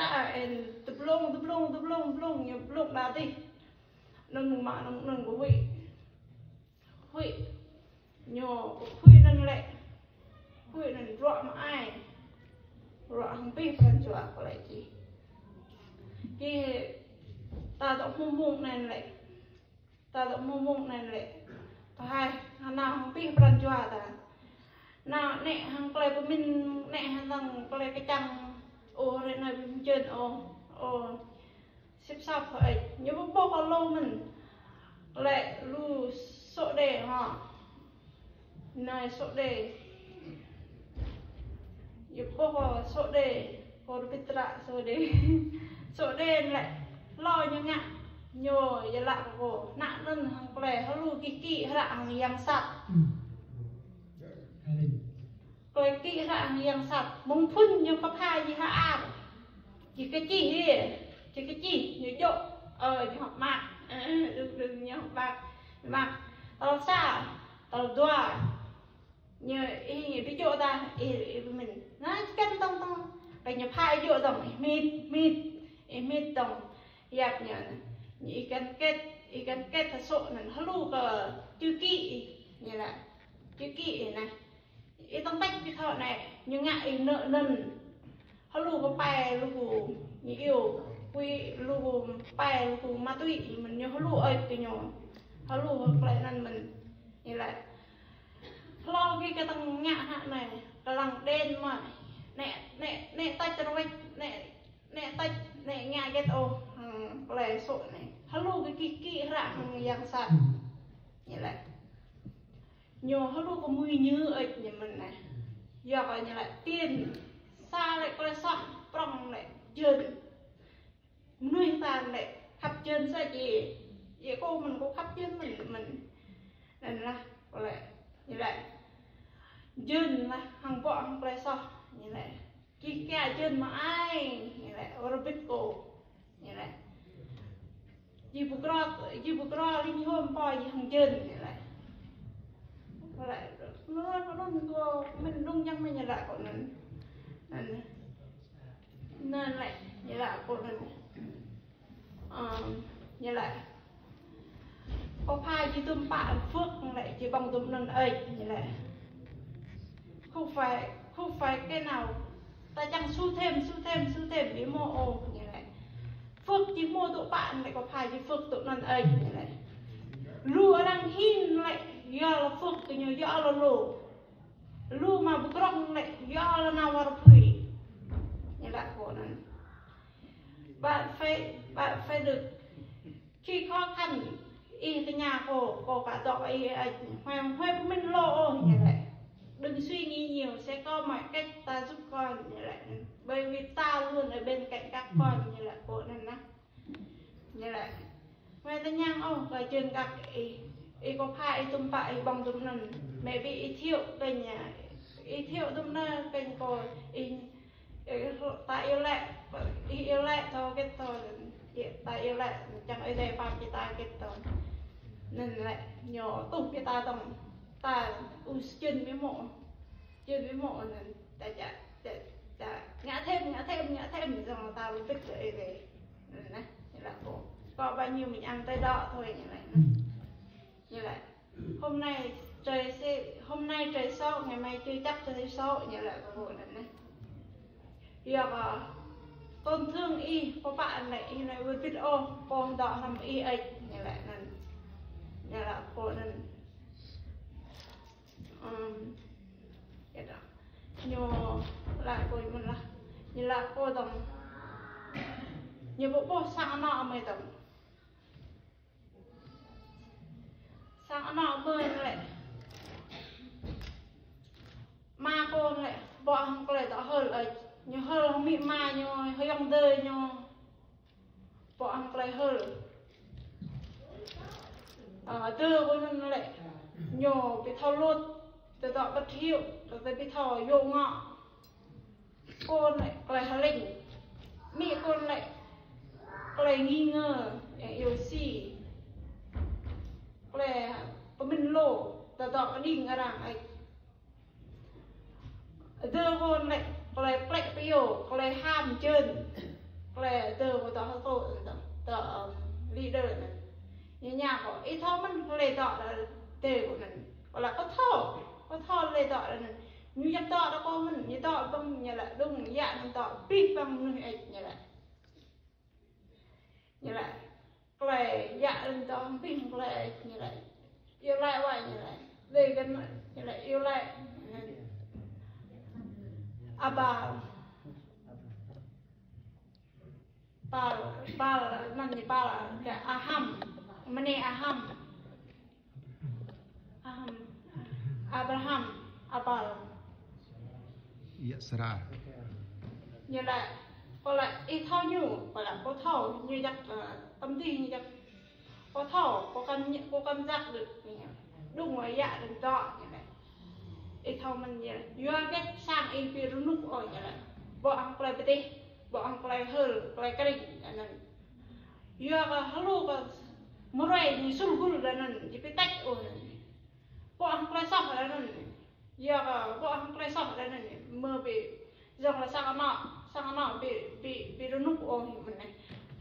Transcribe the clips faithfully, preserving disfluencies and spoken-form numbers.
Ơ, ơ, tơblông, tơblông, tơblông, tơblông, ñu blông đa dih. Anŭn mă, anŭn, anŭn kơ huĭ. Huĭ. Ñu kơ huĭ anŭn lĕ. Huĭ anŭn ruă mă ai. Ruă hăng abih pran jua kơ lĕ čih. Kơ ta dŏ hmung hmung anŭn lĕ. Ta dŏ mơ̆ng mơ̆ng anai lĕ. Pơhaih hăng nao hăng abih pran jua ta. Nao nĕ hăng plei pơmĭn, nĕ hăng tơ̆ng plei kơčăng. Ơ, rĕ anai ƀing jên, ơ, ơ. Sĭp sap hơ ĕč. Ñu ƀu ƀuh kơ lu mơ̆n. Lĕ lu sŏ đê hă. Anai sŏ đê. Yua ƀuh kơ sŏ đê, kơ rơbit tră sŏ đê. Sŏ đê lĕ, hlâo ñu ngă, ñu yơh lăk kơ, nă anŭn hăng plei, hơlu kih kih hră hăng yang sat. Plei kih hră hăng yang sat, mơ̆ng phŭn ñu kơ pha ji ha ar. Ji kơ čih, ji kơ čih, ñu jŏk, ơ, ñu hŏk mă, ơ, đŭng đŭng ñu hŏk mă, mă, tal sa, tal dua. Ñu, ih, ñu ƀu jŏk ta, ih, ih, ƀu mĭn. Nă, ih kăn tŏng tŏng. Kơ ñu pha ih jŏk tŏng, ih hmit, hmit, ih hmit tŏng. Yap ñu, ñu ih kăn kĕt, ih kăn kĕt ta sŏ anŭn, hơlu kơ čư kĭ ih, ñu laĭ. Čư kĭ ih nă. Ih tŏng tĕk ƀu thâo nă, ñu ngă ih nơ̆ anŭn. Hơlu kơ pai lu gu ñu iâu, kui lu gu pai lu gu ma túy, mơ̆n ñu hơlu ơi kơ ñu. Hơlu kơ plei anŭn mơ̆n. Ñu laĭ. Hlâo kơ kơ tơ̆ng ngă hă anai, kơ lăng đen mă. Nĕ, nĕ, nĕ tač rơwĕč, nĕ, nĕ tač, nĕ ngă get ôh, hăng plei sŏ anai. Hơlu kơ kih kih hră hăng yang sat. Ñu laĭ. Ñu hơlu kơ mui ñu ĕč ñu mơ̆n anai. Yua kơ ñu laĭ tiên, sa lĕ plei soh, prŏng lĕ jên. Mơnuih ta lĕ khăp jên sa či. Yua kơ mơ̆n kơ khăp jên mơ̆n, mơ̆n. Anŭn lah, kơ lĕ, ñu laĭ. Jên lah, hăng ƀô̆ hăng plei soh, ñu laĭ. Čih kiă jên mă ai, ñu laĭ, ơ rơbit kơ. Ñu laĭ. Ji ƀu krô, ji ƀu krô ling hŏm pô ji hăng jên, ñu laĭ. Kơ lĕ, mơ̆n kơ anŭn kơ mơ̆n đŭng yang mơ̆n ñu laĭ kơ anŭn. Anŭn. Anŭn lĕ, ñu laĭ kơ anŭn. Ơ, ñu laĭ. Kơ pha ji tŭm pă phước lĕ ji ƀơ̆ng tŭm anŭn ĕč, ñu laĭ. Không phải, không phải cái nào ta čang su thêm, su thêm, su thêm, ƀu hmâo ôh, ñu laĭ. Phước ji hmâo tŭ pă lĕ kơ pha ji phước tŭ anŭn ĕč, ñu laĭ. Lu arăng hin lĕ, yua lĕ phước kơ ñu, yua lĕ lu. Lu mă ƀu krŏng lĕ, yua lĕ nao war phui. Ñu laĭ kơ anŭn. Bạn phải, bạn phải được Khi khó khăn, ih tơña kâo, kâo aka dŏ ih ĕč. Huai, huai pơmĭn lu ôh, ñu laĭ. Đừng suy nghĩ nhiều, sẽ có mọi cách ta giúp con, ñu laĭ. Bởi vì ta luôn ở bên cạnh các con, ñu laĭ kơ anŭn nă. Ñu laĭ. Huai tơña ôh, kơ jên kăk ih. Ih kơ pha ih tŭm pă ih ƀơ̆ng tŭm anŭn. Maybe ih thiŏ kơ ñu. Ih thiŏ tŭm anŭn kơ ñu kơ ih Ơ, ta iâu laĭ, ih iâu laĭ thâo hơget thâo, ta iâu laĭ čang Ơi Adai pap či ta hơget thâo. Anŭn lĕ ñu tuh ƀing ta tŏng, ta ƀu jên ƀu hmâo, jên ƀu hmâo anŭn. Ta čă, čă, čă ngă thêm, ngă thêm, ngă thêm, samơ̆ ta ƀu ƀĭt kơ Ơi Adai. Anŭn nă, ñu laĭ kơ. Kơ bao nhiêu mình ăn tới đó thôi, ñu laĭ nă. Ñu laĭ. Hôm nay trời sẽ, hôm nay trời xấu, ngày mai chưa chắc trời xấu, ñu laĭ kơ pô anŭn nă. Yua kơ tổn thương ih, pô pă anŭn lĕ, ih anai wơr bĭt ôh, pô dŏ hrŏm ih ĕč, ñu laĭ anŭn. Ñu laĭ kơ pô anŭn. Ưm, yua dah. Ñu laĭ kơ mơ̆n lah. Ñu laĭ kơ tŏng. Ñu ƀu ƀuh sang anŏ mơi tŏng. Sang anŏ mơi lĕ. Ama kâo lĕ, ƀô̆ hăng klei dŏ hơl ĕč. Ñu hơl hăng amĭ ama ñu, ayŏng adơi ñu. Ƀô̆ hăng klei hơl. Ơ, adơi kâo anŭn lĕ. Ñu ƀu thâo lŭt, tơdŏ ƀu thâo, tơdŏ ƀu thâo yua ngŏ. Kâo lĕ klei hơlĕng. Amĭ kâo lĕ klei nghi ngờ, yang iâu si. Klei pơmĭn lu, tơdŏ kơđing arăng ĕč. Adơi kâo lĕ klei plĕ pioh, klei ham jơn. Tơ kâo tŏ hơtô tơ, tơ, ưm, leader anŭn. Ñu ña kâo, ih thâo mơ̆n hlơi dŏ đa tơ kâo anŭn. Kâo laĭ kâo thâo, kâo thâo hlơi dŏ đa anŭn. Ñu djăp dŏ đa kâo mơ̆n, ñu dŏ ƀơ̆ng, ñu laĭ đŭng, yă anŭn dŏ abih bang mơnuih ĕč, ñu laĭ. Ñu laĭ, tơlơi yă anŭn dŏ abih bang tơlơi ĕč, ñu laĭ. Iâu laĭ wai, ñu laĭ. Lĕ găn, ñu laĭ, iâu laĭ. Aba. Bal, Bal, anŭn ñu Bal, kơ Aham, mơnê Aham. Aham, Abraham, Abal. Yă Sara. Ñu laĭ, kâo laĭ, ih thâo ñu, kâo laĭ, kâo thâo, ñu djăp, ơ, tơm dih ñu djăp. Kâo thâo, kâo kăn, kâo kăn djăp đôč, ñu laĭ. Đŭng wai yă đŭng dŏ, ñu laĭ. Ih thâo mơ̆n, ñu laĭ. Yua hơget sang ih ƀu rơnŭk ôh, ñu laĭ. Ƀô̆ hăng tơlơi pơdih, ƀô̆ hăng tơlơi hơl, tơlơi kơring, anŭn. Yua kơ hlâo kơ mơruai ñu sul gul đa anŭn, či pơtĕč ôh anŭn. Ƀô̆ hăng tơlơi soh đa anŭn. Yua kơ ƀô̆ hăng tơlơi soh đa anŭn. Mơ̆ ƀu, yua kơ sang anŏ, sang anŏ ƀu, ƀu, ƀu rơnŭk ôh mơ̆n anai.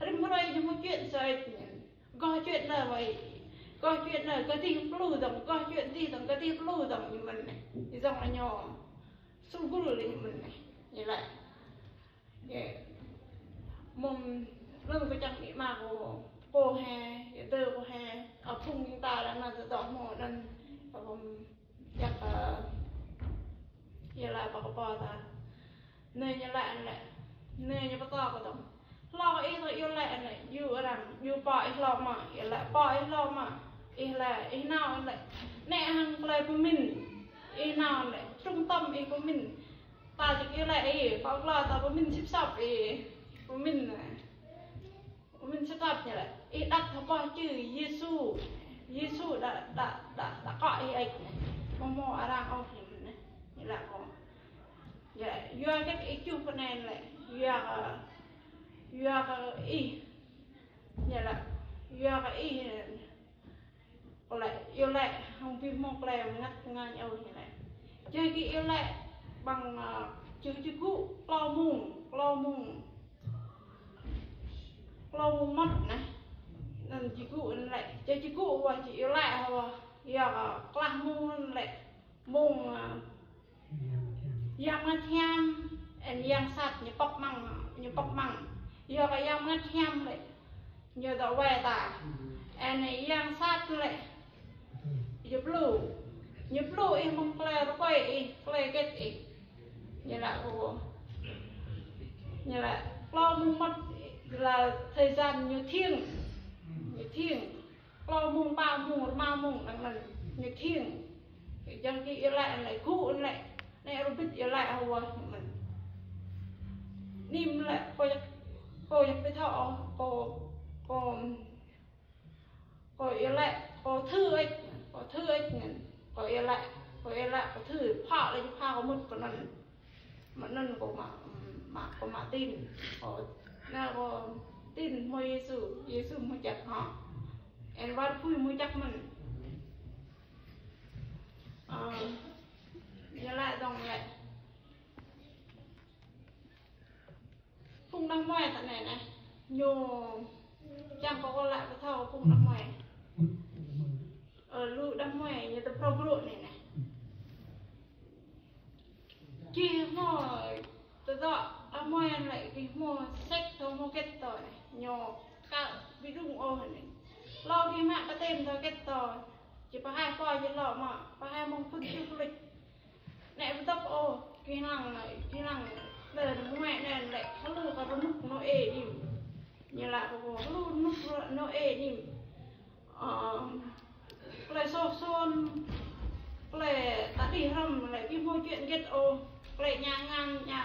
Rĭm hrơi ñu hmâo chuyện sơăi. Gŏ chuyện anai wai. Gŏ chuyện anai, gơ̆ dih pơlu dơ̆ng, gŏ chuyện dih dơ̆ng, gơ̆ dih pơlu dơ̆ng ñu mơ̆n anai. Yua kơ ñu sul gul lĕ ñu mơ̆n anai. Ñu laĭ. Yă. Mơ̆ng, mơ̆ng kâo čang ih mă kâo, kâo hĕ, yă tơ kâo hĕ, ơ, phung ƀing ta đa anŭn tơdŏ hmâo anŭn, ơ, mơ̆ng, yă, ơ, yă laĭ ƀă kơ pô ta. Anai ñu laĭ anŭn lĕ, anai ñu pơtô kâo dơ̆ng. Hlâo ih tơ iâu laĭ anŭn lĕ, yua arăng, yua pô ih hlâo mă, yă laĭ pô ih hlâo mă, ih laĭ, ih nao anŭn lĕ. Nĕ hăng tơlơi pơmĭn, ih nao anŭn lĕ, trung tâm ih pơmĭn. Ta či kơ lĕ ih, pơklaih ta pơmĭn sĭt săp ih. Pơmĭn, pơmĭn sĭt săp ñu laĭ. Ih đăp hơpă čư Yêsu. Yêsu đa, đa, đa, đa kơ ih ĕč anai. Mơ̆ hmâo arăng ôh ñu anai. Ñu laĭ kâo. Ñu laĭ, yua hơget ih čuh pơ anai lĕ. Yua kơ, yua kơ ih. Ñu laĭ, yua kơ ih. Kâo laĭ, iâu laĭ, hăng ƀu hmâo tơlơi mơngăt ngă ôh ñu laĭ. Čơkĭ iâu laĭ, ƀăng, ơ, čơkĭ gŭ, klâo mông, klâo mông. Klâo mông mơmŏt anai. Anŭn čơkĭ gŭ anŭn lĕ, čơkĭ gŭ wah čơkĭ iâu laĭ wah, yua kơ klah mông anŭn lĕ, mông, ơ, Yang Bơngăt Hiam, ơ, yang sat ñu pŏk mơ̆ng, ñu pŏk mơ̆ng. Yua kơ Yang Bơngăt Hiam lĕ, ñu dŏ wai ta. Ơ, yang sat lĕ, ñu pơblu. Ñu pơblu ih mơ̆ng tơlơi rơkơi ih, tơlơi hơget ih. Ñu laĭ kâo. Ñu laĭ, klâo mông mơmŏt là thời gian ñu thiêng. Ñu thiêng. Klâo mông, pă mông, rơma mông, đăng lăng ñu thiêng. Čang ih iâu laĭ anŭn lĕ, gŭ anŭn lĕ, nĕ rơbit iâu laĭ hơwah mơ̆n. Anŭn lĕ, kâo yak, kâo yak ƀu thâo, kâo, kâo, kâo iâu laĭ, kâo thư ĕč, kâo thư ĕč anŭn. Kâo iâu laĭ, kâo iâu laĭ, kâo thư, pha lĕ, pha kâo mŭt kơ anŭn. Mơ̆ng anŭn kâo mă, mă, kâo mă tin. Kâo, anai kâo tin hmâo Yêsu, Yêsu hmâo jăk hă. Ơ, wơr apui hmâo jăk mơ̆n. Ơ, ñu laĭ dơ̆ng lĕ. Phung đah mơai ta anai anai. Ñu čang kâo kơ laĭ pơthâo phung đah mơai. Ơ, lu đah mơai ñu tơ phrâo brŭ anai anai. Gih hmâo tơdŏ, đah mơai lĕ gih hmâo sek tơ hmâo hơget tơ anai. Ñu kă ƀu đŭng ôh anai. Hlâo gih mă baptem tơ hơget tơ. Či pơhaih pô či hlâo mă, pơhaih mơ̆ng phŭn či pơluč. Nĕ ƀu dŏp ôh, gih lăng, gih lăng, tơ đah mơai anai lĕ, hlâo kơ rơnŭk Nôê anai. Ñu laĭ kơ kâo, hlâo rơnŭk Nôê anai. Ơ, tơlơi soh sôn, tơlơi ta đih hrŏm lĕ ƀu hmâo chuyện hơget ôh, tơlơi ña ngăn, ña,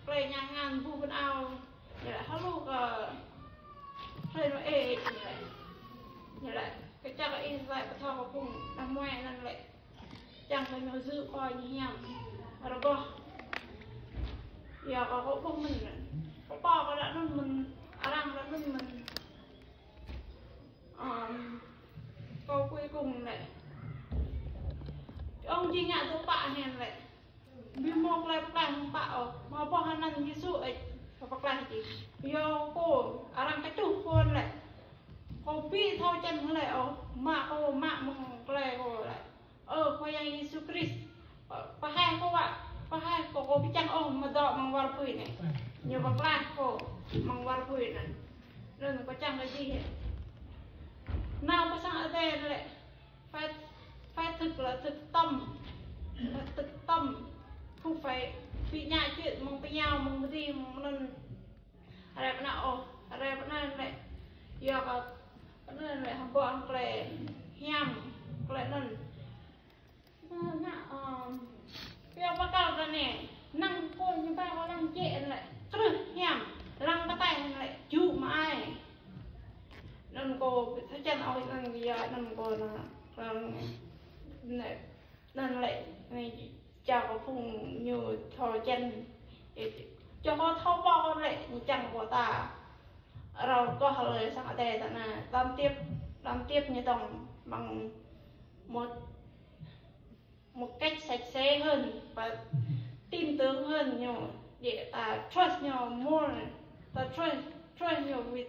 tơlơi ña ngăn ƀu ƀơ̆n ao, ñu laĭ hlâo kơ tơlơi Nôê, ñu laĭ, ñu laĭ, kơ čang ih laĭ pơthâo kơ phung đah mơai anŭn lĕ, čang kơ ñu dưi kơ ñu hiam, rơgoh. Yua kơ kâo ƀuh mơ̆n, kâo pô kâo đa anŭn mơ̆n, arăng đa anŭn mơ̆n. Ơ, kâo cuối cùng lĕ. Ong či ngă tơ pă hĕn lĕ. Ƀu hmâo tơlơi pơklaih mơ̆ng pă ôh. Mă boh anăn Yêsu ĕč, kâo pơklaih či. Yua kâo, arăng kơčŭh kâo lĕ. Kâo ƀu thâo čang lĕ ôh, mă kâo, mă mơ̆ng tơlơi kâo lĕ. Ơ, Khua Yang Yêsu Krist, pơhaih kâo wă, pơhaih kâo, kâo ƀu čang ôh mơ̆ dŏ mơ̆ng war pui anai. Ñu pơklaih kâo mơ̆ng war pui anŭn. Anŭn kâo čang kơ jih. Nao pơ sang Adai lĕ, phải, phải thực là thực tâm. Phải thực tâm. Không phải bị nhã chuyện mơ̆ng pơnao, mơ̆ng mơdih, mơ̆ng anŭn. Rai pơ anŭn ôh, rai pơ anŭn lĕ, yua kơ pơ anŭn lĕ hơbŏ hăng tơlơi hiam, tơlơi anŭn. Ngă, ngă, ơ, yua pơkăl tơ anai, năng kâo ñu ba kâo lăng jĕ lĕ, truh hiam, lăng pơtai lĕ, jŭ mă ai. Anŭn kâo ƀu thâo čang ôh, anŭn yua, anŭn kâo nao, lăng, anŭn, anŭn lĕ, anai, čang kâo phung ñu thâo čang. Čang kâo thâo ƀuh kâo lĕ, ñu čang kâo ta. Rơkâo hơlơi sang Adai ta anai, đón tiếp, đón tiếp ñu tŏng bằng một, một cách sạch sẽ hơn và tin tưởng hơn ñu. Để ta trust ñu more, ta trust, trust ñu with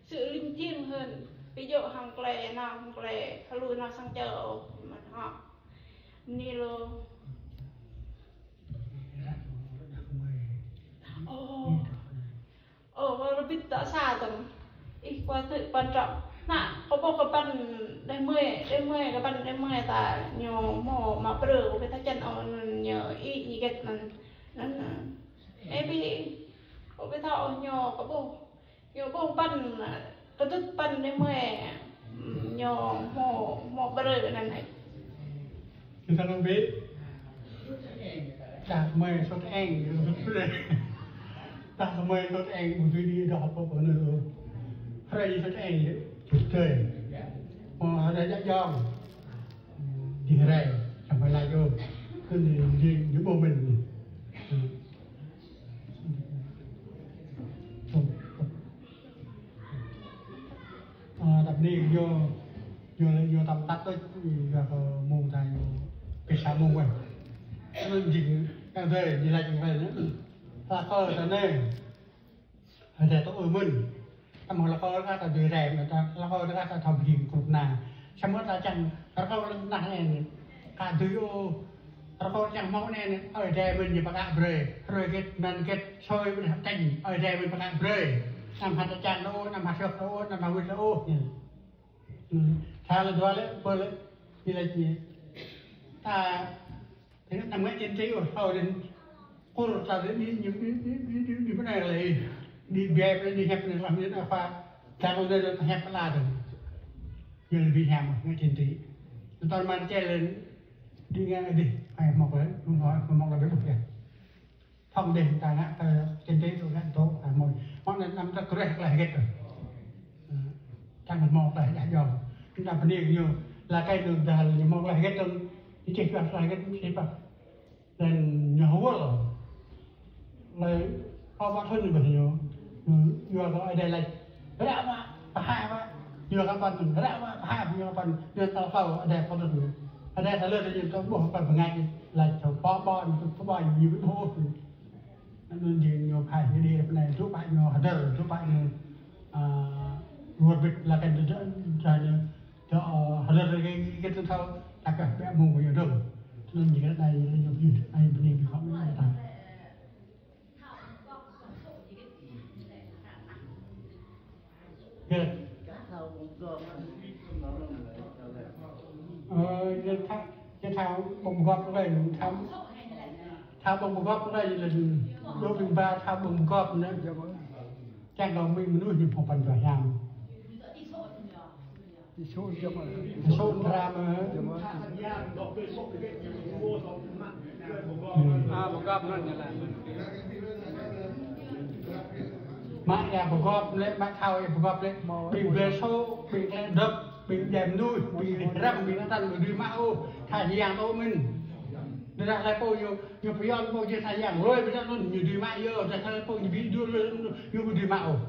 sự linh thiêng hơn. Ví dụ hăng tơlơi nao, hăng tơlơi hơlu nao sang čơ ôh, mơ̆n hŏ. Anai lu. Ơ. Ơ, kâo rơbit ta sa tơm. Ih, kâo thâo pơpă. Nă, kâo ƀuh kơ păn đe mơi, đe mơi, kơ păn đe mơi ta ñu hmâo mă brơi, kâo ƀu thâo čang ôh ñu ih ñu hơget anŭn. Anŭn, maybe, kâo ƀu thâo ôh ñu kâo ƀuh. Ñu ƀuh păn, kơdŭt păn đe mơi, ñu hmâo, hmâo brơi anŭn hă. Ñu thâo lăng bĕ. Đah mơi sôt eng, đah mơi sôt eng, ƀu dưi đi đah pơ pơ anŭn ôh. Hrơi sôt eng, čut tơi. Mơ̆ hrơi jak jong. Đi hrơi, sampai lagi ôh. Kơ đi, đi, đi ƀuh mơ̆n. Ơ, đăp anai ñu, ñu, ñu tăm tăt đôč, ñu kơ mông ta ñu, kơ sa mông wơ̆t. Anŭn jing, kơ tơlơi, ñu laĭ ñu wơ̆t. Hlak kơ tơ anai, hơdai tŏ ư mơ̆n. Tăm hlak kơ rơkâo ta dưi rai, mơ̆ ta, hlak kơ rơkâo ta thâo bơjing krup na. Samơ̆ ta čang, rơkâo lăng nah anai, ka dưi ôh. Rơkâo čang hmâo anai, Ơi Adai mơ̆n ñu pơkă brơi. Hrơi hơget, mơ̆n hơget, sui ƀu đah čang, Ơi Adai mơ̆n pơkă brơi. Anăm hă ta čang ôh, anăm hă sŏk ôh, anăm hă wĭt ôh. Tha lĕ dua lĕ, pơ lĕ, ñu lĕ ñu. Ta, tơ anăm ngă chính trị ôh, thâo anŭn. Kur ta lĕ ñu, ñu, ñu pơnai lĕ. Ñu biă pơ anai, ñu hiăp anai, lăm anai, apa. Čang anai lĕ hiăp pơala tơ. Ñu lĕ ƀu hiam, ngă chính trị. Tơl mơ̆n čel lĕ, Đi ngă dih, ai hmâo lĕ, hmâo, hmâo lĕ ƀu ƀuh yơh. Thŏng dih ta ngă, ta čen dih tui ngă tui, ai hmâo. Hmâo anŭn anăm ta kruh tơlơi hơget. Ơ, čang hmâo tơlơi jah jong. Anŭn ta bơni ñu, laĭ kơ ñu dah ñu hmâo tơlơi hơget tui, ñu čih tơlơi hơget, ñu čih pă. Laih ñu hơwơl. Laih kâo ƀă thŭn ñu ƀuh ñu. Ñu yua kơ Ơi Adai laĭ. Ră mă, pơhaih mă. Yua kơ păn, ră mă, pơhaih, yua kơ păn. Ñu tơl kâo Ơi Adai pơđŭt ñu. Ơi Adai tơlơi ñu tơl ƀuh păn bơngač laĭ čô pô ƀă, ñu pô ƀă ñu ƀu ƀuh. Anŭn jing ñu pơhaih ñu đi ră anai, tŭ pă ñu hơdơr, tŭ pă ñu, ơ, ruăt bĭt laĭ kơ ñu, ñu, ñu, Tơ, ơ, hơdơr kơ, kơ, kơ tơl thâo, ta kơ ƀiă mông kơ ñu dơ̆ng. Tơl anŭn jing kơ anai, ñu, ñu, anai bơni kơ kâo mơ̆n ta. Kơ. Ơ, kơ tha, kơ tha ƀơ̆ng gŏp kơ, tha, tha ƀơ̆ng gŏp kơ, lĕ, lĕ, lŏ ƀing ba tha ƀơ̆ng gŏp anai. Čang kơ mơnuih ñu hmâo pran jua hiam. Tơsô̆ dram. Tơsô̆ dram, ơ. Ơ, pơgop anŭn ñu laĭ. Mă ia pơgop lĕ, mă thâo ia pơgop lĕ. Ƀing ƀlĕ sô, ƀing klĕ dŏp, ƀing djai mơnuih, ƀing răm, ƀing anăn, ƀing dưi mă ôh. Tha yang tô mĭn. Đa đa laĭ pô ñu, ñu pơyom pô ñu tha yang. Lơi ƀing anŭn ñu dưi mă yơh, đa đa laĭ pô ñu ƀu dưi lơi, ñu ƀu dưi mă ôh.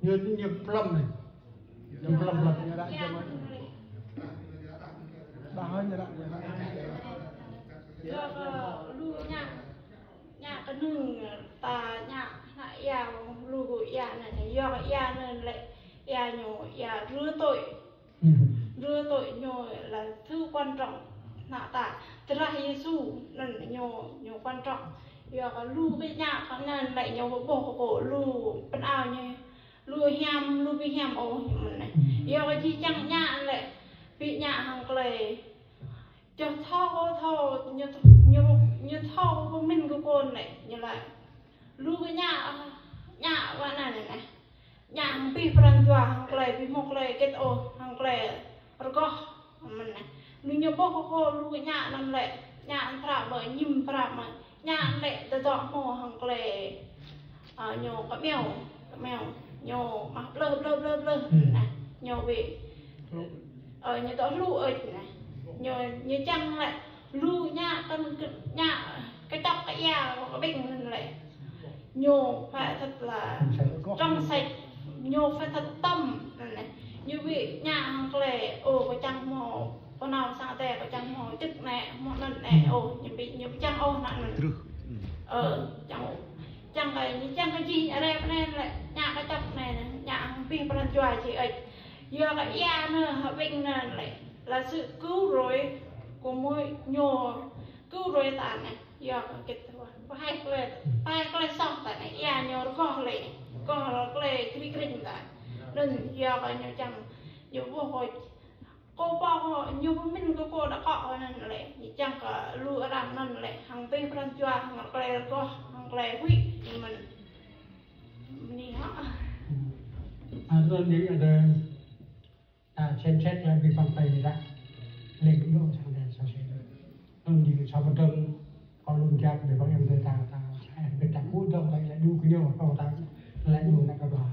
Ñu, ñu plŏm anai. Ñu plŏm, plŏm. Đa hơi ñu ră, ñu ră. Yua kơ lu ngă, ngă kơnung ta ngă, ngă ia, lu kơ ia, Yua kơ ia anŭn lĕ, ia ñu, ia rửa tội. Rửa tội ñu là thứ quan trọng. Ană ta, drah Yêsu anŭn ñu, ñu quan trọng. Yua kơ lu kơ ñă kơ anŭn lĕ ñu ƀuh kơ kô lu pơnao ñu, lu hiam, lu ƀu hiam ôh ñu mơ̆n anai. Yua kơ či čang ñă lĕ, ƀu ñă hăng tơlơi čoh thâo, thâo, ñu, ñu, ñu thâo pơmĭn kơ kô anŭn lĕ, ñu laĭ. Lu kơ ñă, ñă wă anai anai. Ñă hăng abih pran jua, hăng tơlơi ƀu hmâo tơlơi hơget ôh, hăng tơlơi rơgoh mơ̆n anai. Lu ñu ƀuh kơ kô lu kơ ñă anŭn lĕ, ñă anŭn prap ƀơi ñim prap mơ̆n. Ñă anŭn lĕ tơdŏ hmâo hăng tơlơi, ơ, ñu kơmiao, kơmiao. Ñu mă blơh, blơh, blơh, blơh. Anai, ñu ƀu, ơ, ñu dŏ hluh ơi anai. Ñu, ñu čang lĕ lu ñă kơ, kơ ñă kơčŏk kơ ia kơ ƀing anŭn lĕ. Ñu phải thật là trong sạch, ñu phải thật tâm anŭn anai. Ñu ƀu ñă hăng tơlơi, ô, kơ čang hmâo, kơ nao sang tê, kơ čang hmâo čĕk anai, hmâo anŭn anai, ô, ñu ƀu, ñu ƀu čang ôh anŭn anai. Ơ, čang ôh. Čang kơ, ñu čang kơ či, rep anai lĕ, ñă kơčŏk anai, ñă hăng abih pran jua či ơi. Yua kơ ia anŭn, hơbĭn anŭn lĕ, là sự cứu rỗi của mỗi, ñu cứu rỗi ta anai. Yua kơ hơget ƀu hmâo tơlơi, ƀu hmâo tơlơi soh ta anai, ia ñu rơgoh lĕ, rơgoh lĕ tơlơi kri kring ta. Anŭn yua kơ ñu čang, ñu ƀuh kơ kô pô kơ ñu pơmĭn kơ kô đa kŏ anŭn lĕ, ñu čang kơ lu arăng anŭn lĕ, hăng abih pran jua, hăng tơlơi rơgoh, hăng tơlơi huĭ, ñu mơ̆n. Anai hă. Anŭn ñu ada ta xem xét lại cái phần tay ra. Lên cái lỗ sang đây, sao sẽ. Anŭn ñu sa pơdơ̆ng, kơ lŏm jap, để bằng em ta, ta, em ta cú dơ̆ng, ta lại đu kơ ñu, kơ ta, lại đu, ta kơ ba.